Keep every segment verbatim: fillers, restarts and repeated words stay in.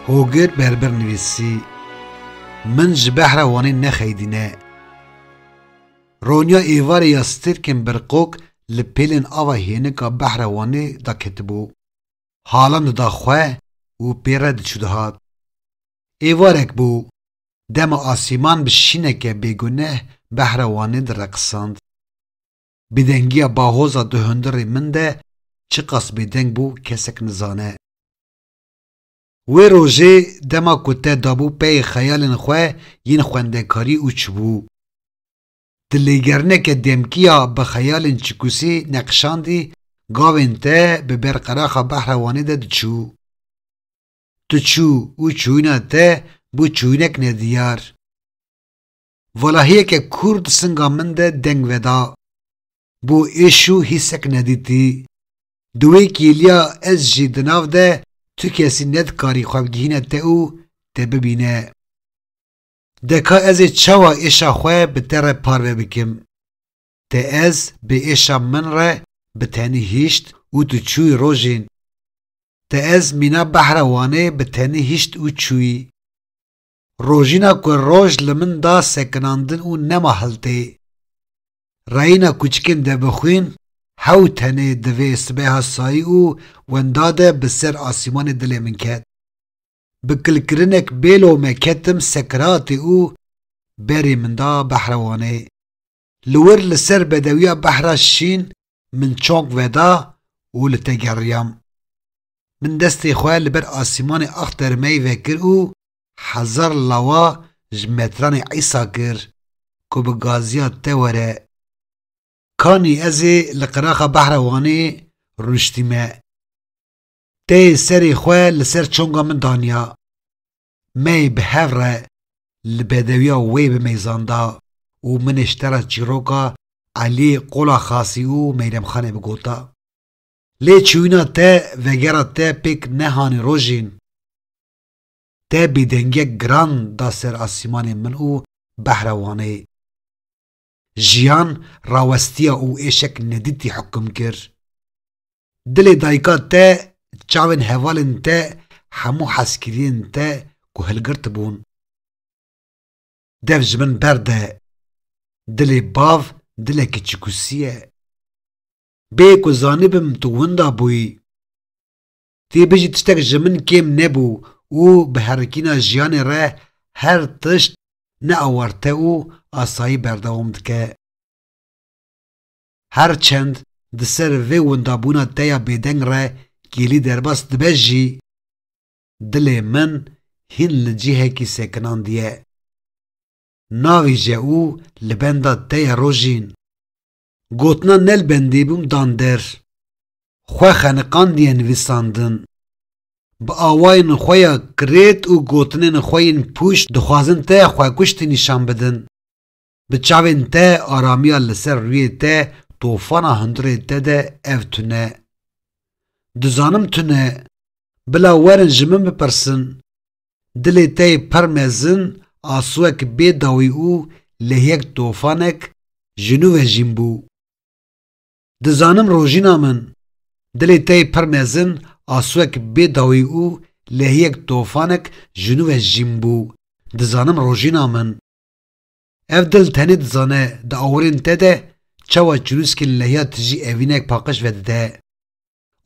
Hogir Berber nivîsî. Min ji behra Wanê nexeydîne. Ronya êvarê ya stêrkên birqok li pêlên ava hênika behra Wanê daketibû. Halan dida xwe û pê re diçû dihat. Êvarek bû. Dema asîman bi şîneke bêguneh behra Wanê direqisand. Bêdengiya bahoza di hundirê min de çiqas bêdeng bû, kesek nizane. Wê rojê dema ku te dabû peyê xeyalên xwe yên xwendekarî û çûbû. Di lêgerineke demkî ya bi xeyalên çikûsî neqişandî, gavên te bi ber qeraxa behra Wanê de diçû. Tu çû û çûyîna te bû çûyînek nediyar. Valahiyeke kûr di singa min de deng veda. Bû êş û hîsek nedîtî. Di wê kêliya ez jî di nav de tu kesî nedikarî xwe bigihîne te û te bibîne. De ka ez ê çawa êşa xwe bi te re parve bikim? Te ez bi êşa min re bi tenî hişt û tu çûyî rojîn. Te ez mîna behra Wanê bi tenî hişt û çûyî. Rojîna ku roj li min da sekinandin û nema hiltê. Reyna kuçikên devbixwîn hew tenê di vê sibeha sayî û wenda de bi ser asîmanê dilê min ket. Bi kilkirinek bê lome ketim sekiratê û berê min da behra Wanê. Li wir li ser bedewiya behra şîn min çong veda û li te geriyam. Min destê xwe li ber asîmanê axtermeyî vekir û hezar lawa ji metranê Îsa kir ku bi gaziya te were. Kanî ez ê li qiraxa behra Wanê rûniştîme. Te yê serê xwe li ser çonga min daniya. Me yê bi hev re li bedewiya wê bimeyzanda û min ê ji te re çîroka Eliyê Qola Xasî û Meyremxanê bigota. Lê çûyîna te vegera te pêk nehanî rojîn. Te bêdengiyek giran da ser asîmanê min û behra Wanê. Jiyan rawestiya û êşek nedîtî hukum kir. Dilê dayika te, çavên hevalên te, hemû hezkiriyên te ku hilgirt bûn. Dev ji min berde. Dilê bav dilekî çikûsî ye. Bê ku zanibim tu winda bûyî. Tê bijî tiştek ji min kêm nebû û bi herikîna jiyanê re her tişt neawarte û asayî berdewam dike. Her çend di ser vê windabûna te ya bêdeng re kêlî derbas dibe jî, dilê min hîn li cihekî sekinandiye. Navîje û li benda te ye rojîn. Gotina ne li bendê bûm dan der. Xwe xeniqandiye nivîsandin. Bi awayên xwe ya kirêt û gotinên xwe yên pûç dixwazin te xwekuştî nîşan bidin. Bi çavên te aramiya li ser rûyê te tofana hundirê te de ev tune. Dizanim tune, bila werin ji min bipirsin. Dilê te yê pir mezin, asûyek bê dawî û lehiyek tofanek ji nû ve jîn bû. Dizanim rojîna min. Dilê te yê pir mezin, asûyek bê dawî û lehiyek tofanek ji nû ve jîn bû. Dizanim rojîna min. Ev dil tenê dizane di awirên te de çawa çirûskên lehiya tijî evînek paqij vedide.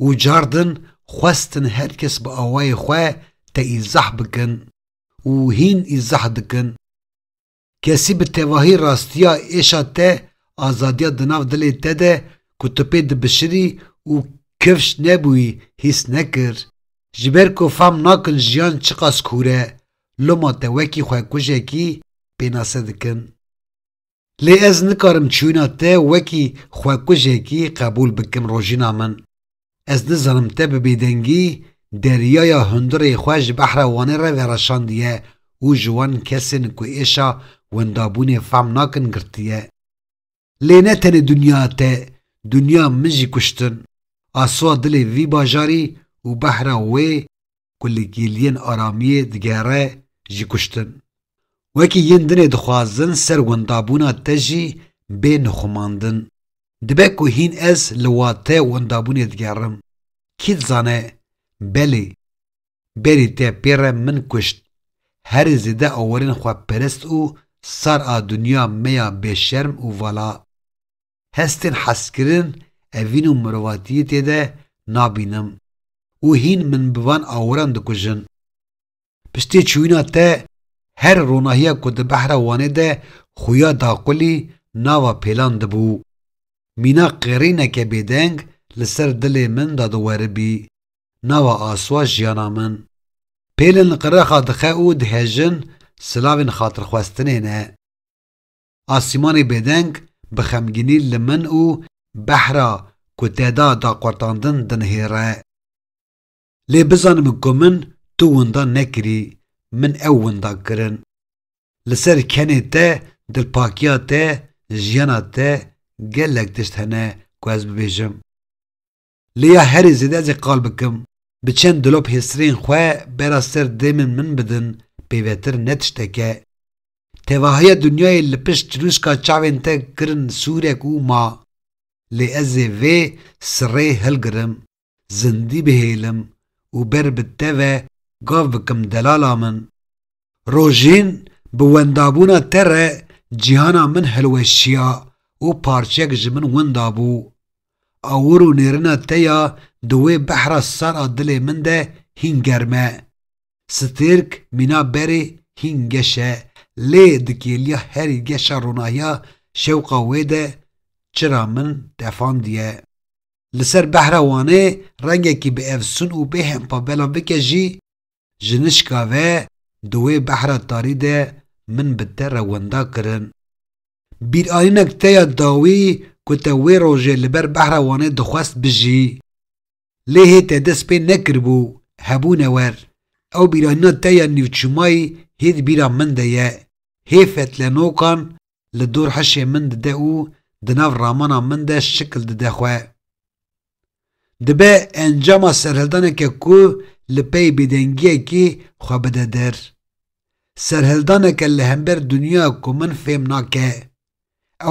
Û cardin xwestin her kes bi awayê xwe te îzah bikin û hîn îzah dikin. Kesî bi tevahî rastiya êşa te, azadiya di nav dilê te de ku tu pê dibişirî û kifş nebûyî, hîs nekir. Ji ber ku fam nakin jiyan çiqas kûr e, loma te wekî xwekujekî pênase dikin. Lê ez nikarim çûyîna te wekî xwekujekî qebûl bikim rojîna min. Ez nizanim te bi bêdengî deryaya hundirê xwe ji behra Wanê re vereşandiye û ji wan kesên ku êşa wendabûnê fam nakin girtiye. Lê ne tenê dinya te, dinya min jî kuştin. Asûya dilê vî bajarî û behra wê ku li kêliyên aramiyê digere jî kuştin. Wekî yên dinê dixwazin ser wendabûna te jî bê nixumandin. Dibe ku hîn ez li wate wendabûnê digerim. Kî dizane? Belê. berî te pê re min kuşt. Herî zêde awerên xweperist û sar a dinya me ya bêşerm û vala. Hestên hezkirin, evîn û mirovatiyê tê de nabînim û hîn min bi van awiran dikujin. Piştî çûyîna te her ronahiya ku di behra Wanê de xuya daqulî nava pêlan dibû. Mîna qêrîneke bêdeng li ser dilê min dadiweribî, nava aswa jiyana min. Pêlin li qiraxa dixe û dihejin, silavên xatirxwestinê ne. Asîmanê bêdeng bi xemgînî li min û behra ku te da daqurtandin dinihêre. Lê bizanimin ku min tu winda nekirî, min ew winda kirin. Li ser kenê te, dilpakiya te, jiyana te gelek tişt hene ku ez bibêjim. Lê ya herî zêde ez ê qal bikim. Bi çend dilop hêsirên xwe bera ser dêmên min bidin, pêvetir ne tişteke. Tevahiya dinyayê li pişt çirûşka çavên te kirin sûrek û ma. Lê ez ê vê sirê hilgirim, zindî bihêlim û ber bi te ve gav bikim delala min. Rojîn bi wendabûna te re cîhana min hilweşiya û parçeyek ji min winda bû. Awir û nêrina te ya di wê behra sar a dilê min de hîn germ e. Stêrk mîna berê hîn geş e, lê di kêliya herî geşa ronahiya şewqa wê de çira min tefandiye. Li ser behra Wanê rengekî bi efsûn û bê hempa belav bike jî, ji nişka ve di wê behra tarî de min bi te re winda kirin. Bîranînek te ya dawî ku te wê rojê li ber behra Wanê dixwest bijî. Lê hê te dest pê nekiribû, hebûne wer. Ew bîranîna te ya nîvçûmayî hê di bîra min de ye. Hê fetlenokan li dor hişê min dide û di nav ramana min de şikil dide xwe. Dibe encama serhildaneke ku li pey bêdengiyekî xwe bide der. Serhildaneke li hember dinya ku min fêm nake.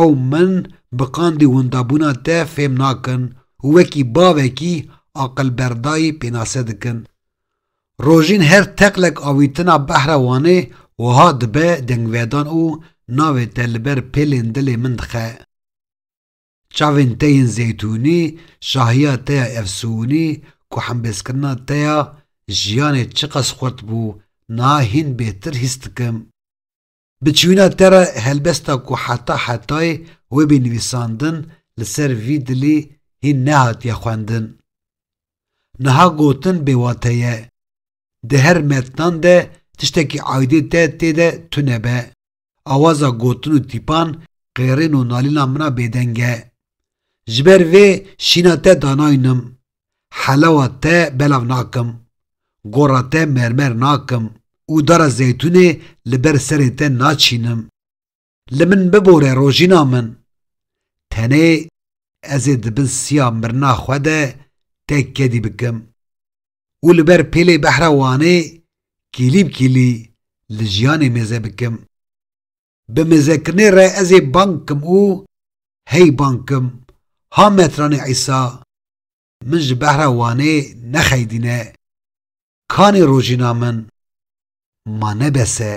Ew min bi qandî windabûna te fêm nakin û wekî bavekî aqilberdayî pênase dikin. Rojîn her teqlek avîtina behra Wanê wiha dibe dengvedan û navê te li ber pêlên dilê min dixe. Çavên te yên zeytûnî, şahiya te ya efsûnî ku hembêzkirina te ya jiyanê çiqas xurt bû, niha hîn bêhtir hîs dikim. Bi çûyîna te re helbesta ku heta hetayê wê bê nivîsandin li ser vî dilî hîn nehatiye xwendin. Niha gotin bêwate ye. Di her metnan de tiştekî aîdê te tê de tune be. Awaza gotin û tîpan qêrîn û nalîna min a bêdeng e. Ji ber vê şîna te danaynim. Helawa te belav nakim. Gora te mermer nakim û dara zeytûnê li ber serê te naçînim. Li min bibore rojîna min. Tenê ez ê di bin siya mirina xwe de te kedî bikim û li ber pêlê behra Wanê kîlî bi kîlî li jiyanê mêze bikim. Bi mêzekirinê re ez ê bang kim û hey bang kim, ha metranê Îsa, min ji behra Wanê nexeydîne. Kanê rojîna min, ma ne bes e?